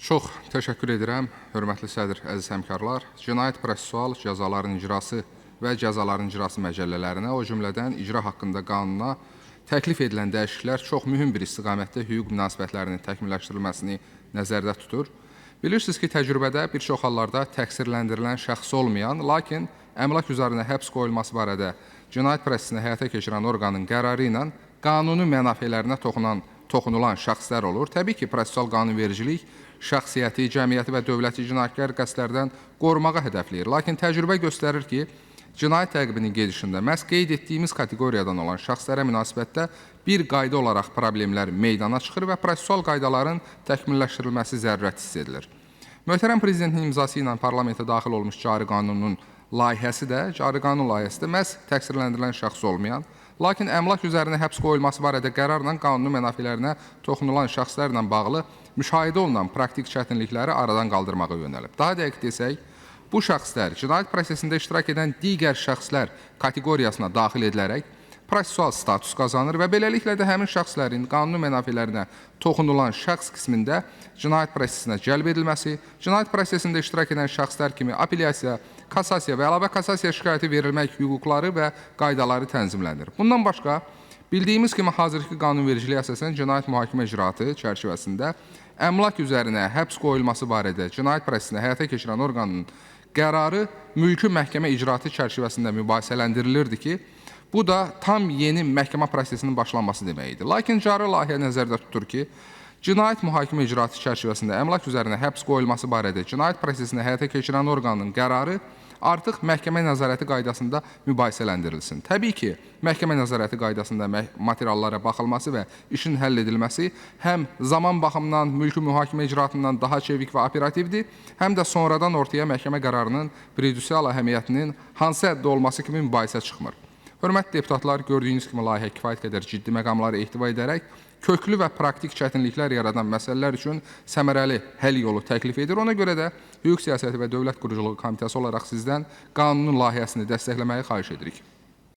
Çox təşəkkür edirəm, hörmətli sədr, əziz həmkarlar. Cinayət prosessual cəzaların icrası və cəzaların icrası məcəllələrinə, o cümlədən icra haqqında qanuna təklif edilən dəyişikliklər çox mühüm bir istiqamətdə hüquq münasibətlərinin təkmilləşdirilməsini nəzərdə tutur. Bilirsiniz ki, təcrübədə bir çox hallarda təqsirləndirilən şəxs olmayan, lakin əmlak üzərinə həbs qoyulması barədə cinayət prosesini həyata keçirən orqanın qərarı ilə qanuni mənafelərinə toxunulan şəxslər olur. Təbii ki, prosessual qanunvericilik şəxsiyyəti, cəmiyyəti və dövləti cinayətkar qəsdlərdən qorumağa hədəfləyir. Lakin təcrübə göstərir ki, cinayət təqibinin gedişində məhz qeyd etdiyimiz kateqoriyadan olan şəxslərə münasibətdə bir qayda olaraq problemlər meydana çıxır və prosessual qaydaların təkmilləşdirilməsi zərurəti hiss edilir. Möhtərəm Prezidentin imzası ilə parlamentə daxil olmuş cari qanunun layihəsi də, cari qanun layihəsi də məhz təqsirləndirilən şəxs olmayan, lakin əmlak üzərinə həbs qoyulması barədə qərarla qanuni mənafelərinə toxunulan şəxslərlə bağlı müşahidə olunan praktik çətinlikləri aradan qaldırmağa yönəlib. Daha dəqiq desək, bu şəxslər cinayət prosesində iştirak edən digər şəxslər kateqoriyasına daxil edilərək prosessual status qazanır və beləliklə də həmin şəxslərin qanuni mənafelərinə toxunulan şəxs qismində cinayət prosesinə cəlb edilməsi, cinayət prosesində iştirak edən şəxslər kimi apellyasiya, kassasiya və əlavə kassasiya şikayəti verilmək hüquqları və qaydaları tənzimlənir. Bundan başqa, bildiyimiz kimi hazırki qanunvericiliyə əsasən cinayət mühakimə icraatı çərçivəsində əmlak üzərinə həbs qoyulması barədə cinayət prosesini həyata keçirən orqanın qərarı mülki məhkəmə icraatı çərçivəsində mübahisələndirilirdi ki, bu da tam yeni məhkəmə prosesinin başlanması demək idi. Lakin cari layihə nəzərdə tutur ki, cinayət mühakimə icraatı çərçivəsində əmlak üzərinə həbs qoyulması barədə cinayət prosesini həyata keçirən orqanın qərarı artıq məhkəmə nəzarəti qaydasında mübahisələndirilsin. Təbii ki, məhkəmə nəzarəti qaydasında materiallara baxılması və işin həll edilməsi həm zaman baxımından mülki mühakimə icraatından daha çevik və operativdir, həm də sonradan ortaya məhkəmə qərarının prejudisial əhəmiyyətinin hansı həddə olması kimi mübahisə çıxmır. Hörmətli deputatlar, gördüyünüz kimi layihə kifayət qədər ciddi məqamları ehtiva edərək köklü və praktik çətinliklər yaradan məsələlər üçün səmərəli həll yolu təklif edir. Ona görə də Hüquq Siyasəti və Dövlət Quruculuğu Komitəsi olaraq sizdən qanunun layihəsini dəstəkləməyi xahiş edirik.